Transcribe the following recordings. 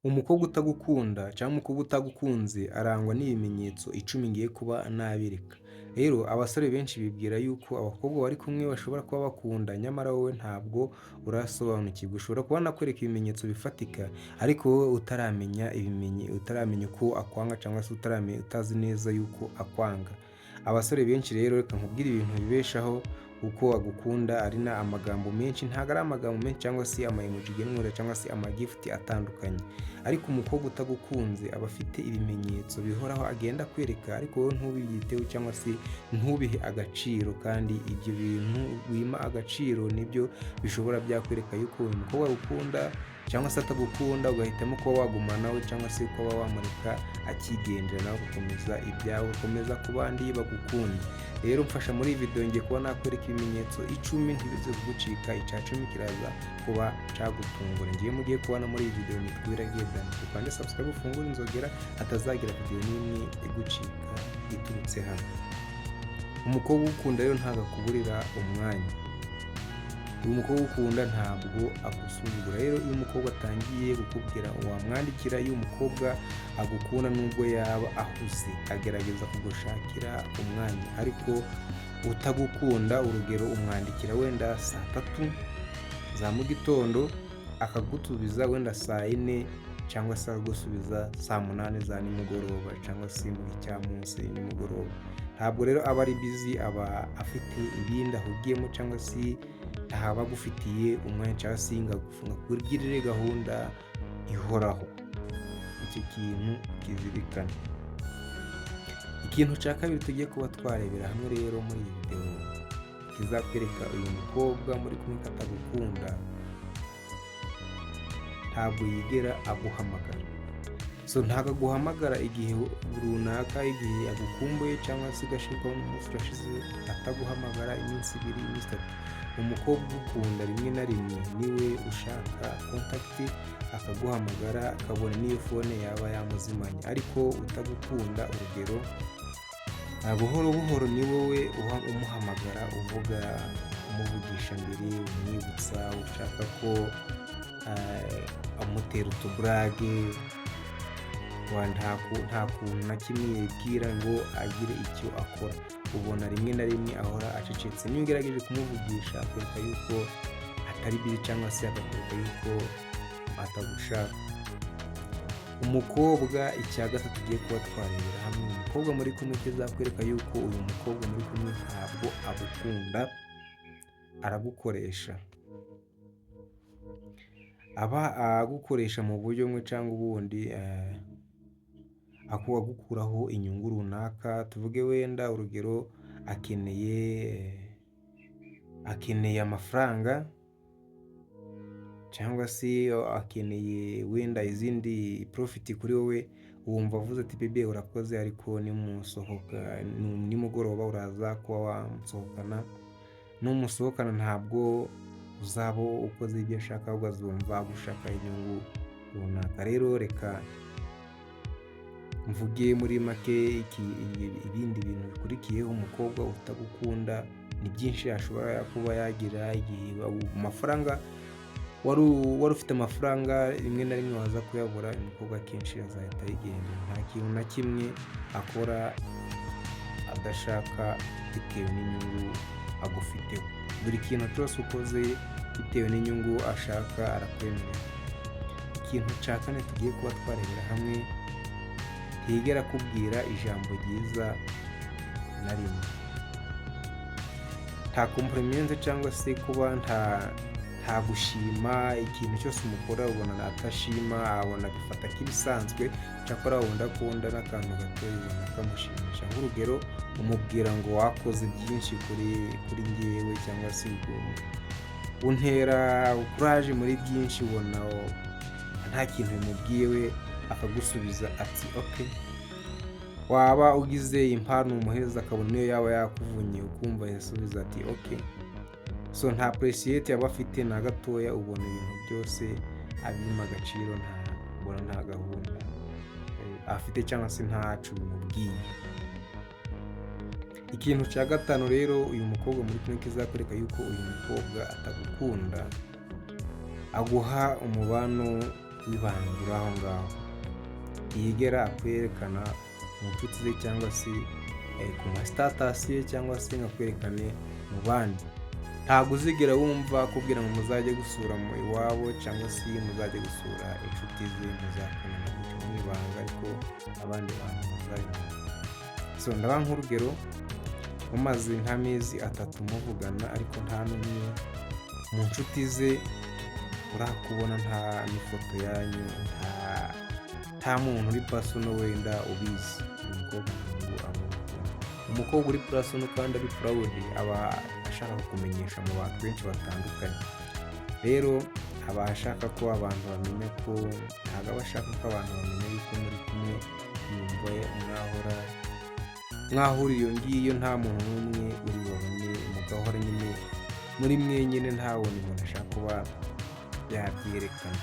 Umukobwa utagukunda cyangwa umukobwa utagukunze arangwa n'ibimenyetso 10 ngiye kuba nabereka. Rero abasore benshi bibwira yuko abakobwa bari kumwe bashobora kuba bakunda, nyamara wowe ntabwo urasobanukirwa. Ushobora kuba nakwereka ibimenyetso bifatika, ariko wowe utaramenya ibimenye, utaramenya uko akwanga cyangwa se utaramenya, utazi neza yuko akwanga. Abasore benshi rero, reka nkubwire ibintu bibeshaho uko agukunda. Ari na amagambo menshi, ntabwo ari amagambo menshi cyangwa se ama emoji ugemura cyangwa se ama gift atandukanye, ariko umukobwa utagukunze aba afite ibimenyetso bihoraho agenda akwereka, ariko wowe ntubibyiteho cyangwa se ntubihe agaciro. Kandi ibyo bintu wima agaciro nibyo bishobora byakwereka yuko uyu mukobwa agukunda cyangwa se atagukunda, ugahitamo kuba wagumana nawe cyangwa se kuba wamureka akigendera, nawe ugakomeza ibyawe, ugakomeza ku bandi bagukunda. Rero mfasha muri iyi video, ngiye kuba nakwereka ibimenyetso 10, ntibize kugucika. Icya 10 kiraza kuba cyagutungura. Ngiye mugiye kubona muri iyi video ni Twiragiye Dan. Ukande subscribe, ufungure inzogera, hatazagira video n'imwe igucika iturutse hano. Umukobwa ugukunda rero ntabwo akuburira umwanya. Uyu mukobwa ukunda ntabwo agusuzugura. Rero iyo umukobwa atangiye kukubwira wamwandikira, iyo umukobwa agukunda, nubwo yaba ahuze agerageza kugushakira umwanya. Ariko utagukunda, urugero umwandikira wenda saa 3 za mu gitondo, akagusubiza wenda saa 4, cyangwa se akagusubiza saa 8 za nimugoroba cyangwa se mu gicamunsi nimugoroba. Ntabwo rero aba ari busy, aba afite ibindi ahugiyemo, cyangwa se ntaba agufitiye umwanya cyangwa se ngo akugirire gahunda ihoraho. Icyo kintu kizirikane. Ikintu cya kabiri tugiye kuba twarebera hamwe rero muri iyi videwo kizakwereka uyu mukobwa muri kumwe ko atagukunda, ntabwo yigera aguhamagara. So ntabwo aguhamagara igihe runaka, igihe agukumbuye, cyangwa se ugashirwaho n'umunsi urashize ataguhamagara, iminsi 2, iminsi 3. Umukobwa ugukunda rimwe na rimwe niwe ushaka contact, akaguhamagara, akabona n'iyo phone yaba yamuzimanye. Ariko utagukunda, urugero, buhoro buhoro ni wowe umuhamagara, uvuga, umuvugisha mbere, umwibutsa, ushaka ko amutera utuburage. Nta kuntu na kimwe yibwira ngo agire icyo akora. Ubona rimwe na rimwe ahora acecetse. Niyo ugerageje kumuvugisha, akwereka yuko atari busy cyangwa se akakwereka yuko atagushaka. Umukobwa, icya gatatu tugiye kuba twarebera hamwe, umukobwa muri kumwe kizakwereka yuko uyu mukobwa muri kumwe ntabwo agukunda, aragukoresha. Aba agukoresha mu buryo bumwe cyangwa ubundi, agukuraho inyungu runaka. Tuvuge wenda urugero, akeneye amafaranga, cyangwa se akeneye wenda izindi profit kuri wowe. Wumva avuze ati: "Babe, urakoze, ariko nimusohoka nimugoroba uraza kuba wamusohokana." Numusohokana ntabwo uzaba ukoze ibyo ashaka, ahubwo azumva agushaka inyungu runaka. Rero reka mvuge muri make ibindi bintu bikurikiyeho. Umukobwa utagukunda ni byinshi ashobora kuba yagira. Igihe amafaranga wari ufite, amafaranga rimwe na rimwe waza kuyabura, umukobwa akenshi azahita yigendera. Nta kintu na kimwe akora adashaka bitewe n'inyungu agufiteho. Buri kintu cyose ukoze bitewe n'inyungu ashaka, arakwemerera. Ikintu cya kane tugiye kuba twarebera hamwe, ntiyigera akubwira ijambo ryiza na rimwe. Nta compliment cyangwa se kuba nta gushima. Ikintu cyose umukora ubona atashima, abona abifata nk'ibisanzwe. Cyakora wenda akunda n'akantu gato, ubona kamushimisha. Nk'urugero, umubwira ngo wakoze byinshi kuri ngewe, cyangwa se untera courage muri byinshi, ubona nta kintu bimubwiye we, akagusubiza ati: "Okay." Waba ugize impano umuhereza, akabona niyo yaba yakuvunye, ukumva yasubiza ati: "Okay." So nta appreciate aba afite na gatoya. Ubona ibintu byose abima agaciro, nta ubona nta gahunda afite cyangwa se ntacu bimubwiye. Ikintu cya gatanu rero, uyu mukobwa muri kumwe kizakwereka yuko uyu mukobwa atagukunda, aguha umubano w'ibanga uri aho ngaho. Ntiyigera akwerekana mu nshuti ze cyangwa se ku ma status ye cyangwa se ngo akwerekane mu bandi. Ntabwo uzigera wumva akubwira ngo muzajye gusura mu iwabo cyangwa se muzajye gusura inshuti ze, muzakundana gutyo mu ibanga, ariko abandi bantu bazabimenya. So ndabaha nk'urugero: mumaze nk'amezi 3 muvugana, ariko nta n'umwe mu nshuti ze urakubona, nta n'ifoto yanyu, nta muntu uri personal wenda ubizi. Umukobwa ntabwo aba agukunda. Umukobwa uri personal kandi ari proud aba ashaka kukumenyesha mu bantu benshi batandukanye. Rero aba ashaka ko abantu bamenya ko, ntabwo aba ashaka ko abantu bamenya yuko muri kumwe. Yumva mwahora mwahurira iyo ngiyo, nta muntu n'umwe uri bubone, mugahora nyine muri mwenyine, nta wundi muntu ashaka kuba yabyerekana.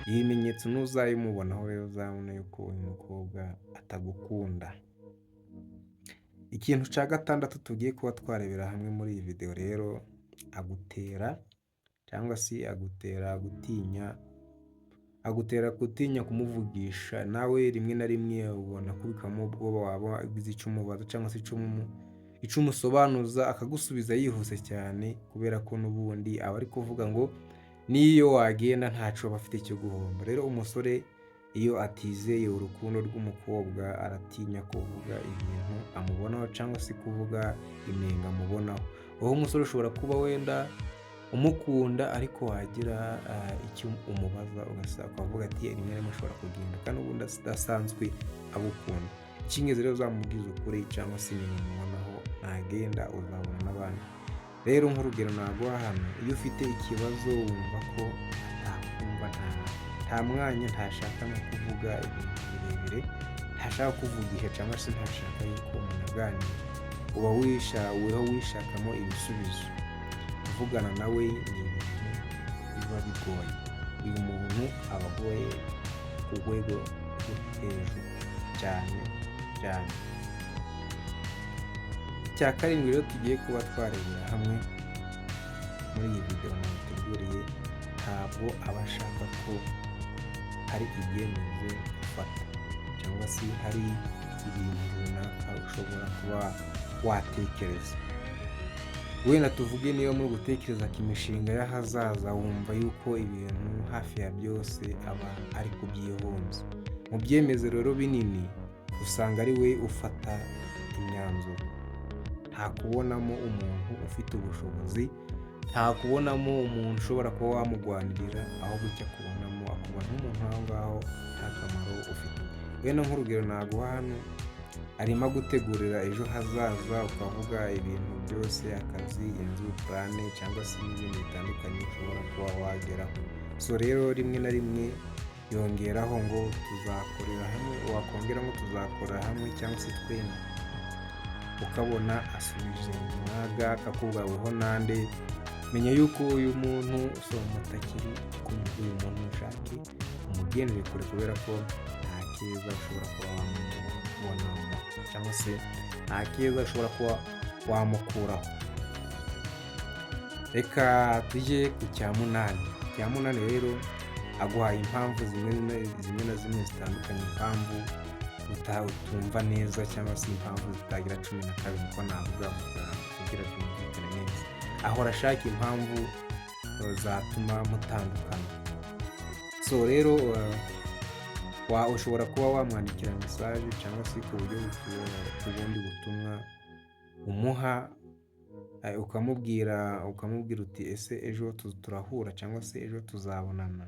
Ibimenyetso nuzabimubonaho rero, uzabona yuko uyu mukobwa atagukunda. Ikintu cya gatandatu tugiye kuba twarebera hamwe muri iyi videwo rero, agutera cyangwa se agutera gutinya, agutera gutinya kumuvugisha. Nawe rimwe na rimwe ubona kubikamo ubwoba, waba ugize icyo umubaza cyangwa se icyo umusobanuza, akagusubiza yihuse cyane, kubera ko n'ubundi aba ari kuvuga ngo n'iyo wagenda ntaco aba afite cyo guhomba. Rero umusore iyo atizeye urukundo rw'umukobwa, aratinya kuvuga ibintu amubonaho cyangwa se kuvuga inenge amubonaho. Wowe umusore ushobora kuba wenda umukunda, ariko wagira icyo umubaza ukavuga ati rimwe na rimwe ashobora kugenda, kandi ubundi adasanzwe agukunda. Icy'ingenzi rero, uzamubwiza ukuri cyangwa se ibintu umubonaho, ntagenda uzabona n'abandi. Rero nk'urugero naguha hano, iyo ufite ikibazo wumva ko atakumva, nta mwanya, ntashaka no kuvuga ibintu birebire, ntashaka kuvugisha cyangwa se ntashaka yuko munaganira, uba weho wishakamo ibisubizo. Kuvugana nawe ni ibintu biba bigoye. Uyu muntu aba agoye ku rwego rwo hejuru cyane cyane. Icya karindwi rero tugiye kuba twarebera hamwe muri iyi videwo nabateguriye, ntabwo aba ashaka ko hari ibyemezo ufata cyangwa se hari ibintu runaka ushobora kuba watekereza. Wenda tuvuge niba muri gutekereza ku imishinga y'ahazaza, wumva yuko ibintu hafi ya byose aba ari kubyihunza. Mu byemezo rero binini usanga ari we ufata imyanzuro. Nta kubonamo umuntu ufite ubushobozi, nta kubonamo umuntu ushobora kuba wamugwanirira, ahubwo icyo akubonamo, akubona nk'umuntu aho ngaho nta kamaro ufite. Wenda nk'urugero naguha hano, arimo agutegurira ejo hazaza, ukavuga ibintu byose: akazi, inzu, plan cyangwa se n'ibindi bitandukanye ushobora kuba wageraho. So rero rimwe na rimwe yongeraho ngo tuzakorera hamwe, wakongera ngo tuzakorera hamwe cyangwa se twembi, ukabona asubije mwaga, akakubwira weho nande. Menya yuko uyu muntu so mutakiri kumwe. Uyu muntu ushake umugendere kure, kubera ko nta keza ushobora kuba wamubonamo cyangwa se nta keza ushobora kuba wamukuraho. Reka tujye ku cya munani. Icya munani rero, aguhaye impamvu zimwe na zimwe zitandukanye, impamvu utumva neza cyangwa se impamvu zitagira 12, uko navuga kugira byumvikane neza. Ahora ashaka impamvu zatuma mutandukana. So rero ushobora kuba wamwandikira message cyangwa se ku buryo ku bundi butumwa umuha, ukamubwira uti: "Ese ejo turahura cyangwa se ejo tuzabonana?"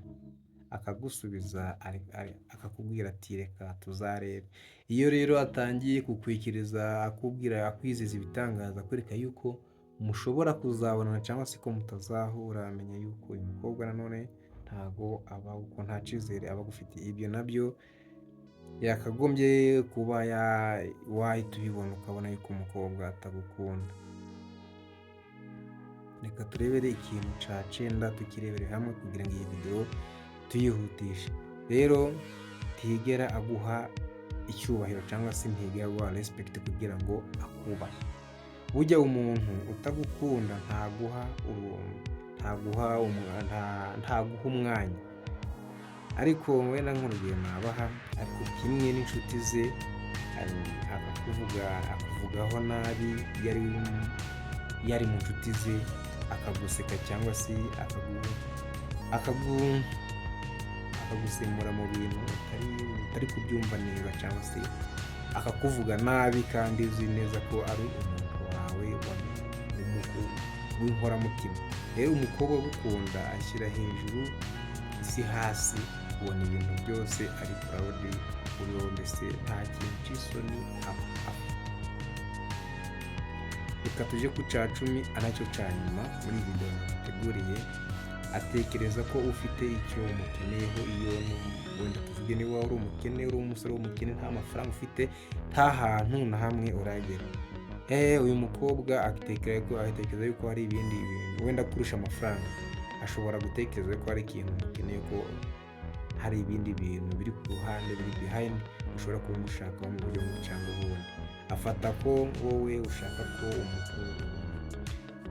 Akagusubiza, akakubwira ati: "Reka tuzarebe." Iyo rero atangiye kukwikiriza, akubwira, akwizeza ibitangaza, akwereka yuko mushobora kuzabonana cyangwa se ko mutazahura, amenya yuko uyu mukobwa nanone ntago aba uko, nta cyizere aba agufitiye. Ibyo nabyo yakagombye kuba wahita ubibona, ukabona yuko umukobwa atagukunda. Reka turebere ikintu cya cyenda, tukirebere hamwe kugira ngo iyi videwo tuyihutishe. Rero ntigera aguha icyubahiro cyangwa se ntigera aguha respect kugira ngo akubahe. Burya umuntu utagukunda ntaguha umwanya. Ariko wenda nk'urugero nabaha, ariko kimwe n'inshuti ze akakuvuga, akuvugaho nabi iyo ari mu nshuti ze, akaguseka cyangwa se akagusemura mu bintu utari kubyumva neza, cyangwa se akakuvuga nabi kandi uzi neza ko ari umuntu wawe w'inkoramutima. Rero umukobwa ugukunda ashyira hejuru isi hasi, ubona ibintu byose ari proud kuri wowe, mbese nta kintu cy'isoni afite. Reka tujye ku cya 10 aracyo cya nyuma muri iyi video nabateguriye. Atekereza ko ufite icyo umukeneyeho. Iyo wenda tuvuge niba uri umukene, uri umusore w'umukene, nta mafaranga ufite, nta hantu na hamwe uragera, uyu mukobwa atekereza yuko hari ibindi bintu wenda kurusha amafaranga. Ashobora gutekereza ko hari ikintu umukeneye, ko hari ibindi bintu biri ku ruhande, biri behind, ushobora kuba umushakaho mu buryo bumwe cyangwa ubundi. Afata ko wowe ushaka ko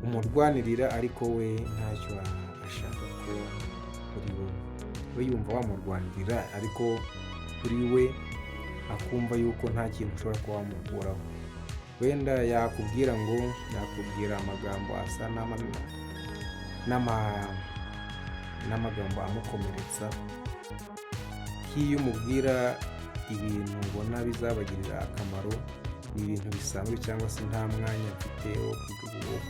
umurwanirira, ariko we ntacyo ashaka ko kuri wowe. We yumva wamurwanirira, ariko kuri we akumva yuko nta kintu ushobora kuba wamukuraho. Wenda yakubwira ngo, yakubwira amagambo asa n'amagambo amukomeretsa, nk'iyo umubwira ibintu ubona bizabagirira akamaro, ni ibintu bisanzwe, cyangwa se nta mwanya mfite wo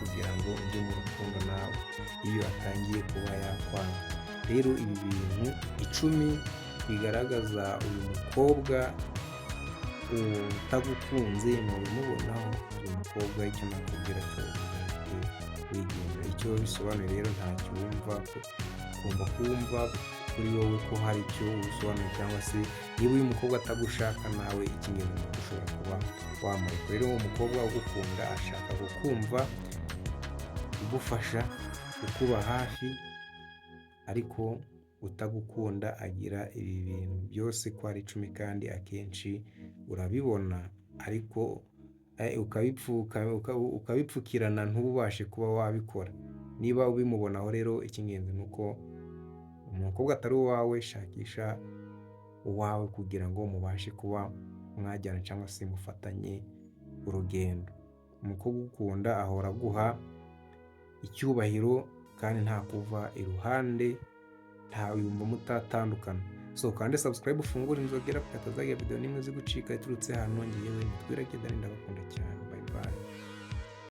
kugira ngo njye mu rukundo nawe, iyo atangiye kuba yakwanga. Rero ibi bintu 10 bigaragaza uyu mukobwa utagukunze, ntubimubonaho. Uyu mukobwa, icyo nakubwira cyo, uzahite wigendera. Icyo bisobanuye rero, ntacyo wumva, ugomba kumva kuri wowe ko hari icyo usobanuye, cyangwa se niba uyu mukobwa atagushaka nawe, icy'ingenzi ni uko ushobora kuba wamureka. Rero uwo mukobwa ugukunda ashaka kukumva, kugufasha, kukuba hafi, ariko utagukunda agira ibi bintu byose ko ari 10, kandi akenshi urabibona ariko ukabipfukirana, ntubashe kuba wabikora. Niba ubimubonaho rero, icy'ingenzi ni uko umukobwa atari uwawe. Shakisha uwawe kugira ngo mubashe kuba mwajyana cyangwa se mufatanye urugendo. Umukobwa ugukunda ahora aguha icyubahiro kandi nta kuva iruhande, nta yumva mutatandukana. So kandi subscribe, ufungure inzogera kuko hatazagira video n'imwe zigucika iturutse hano. Ngewe nitwirage Dani, ndabakunda cyane, bye.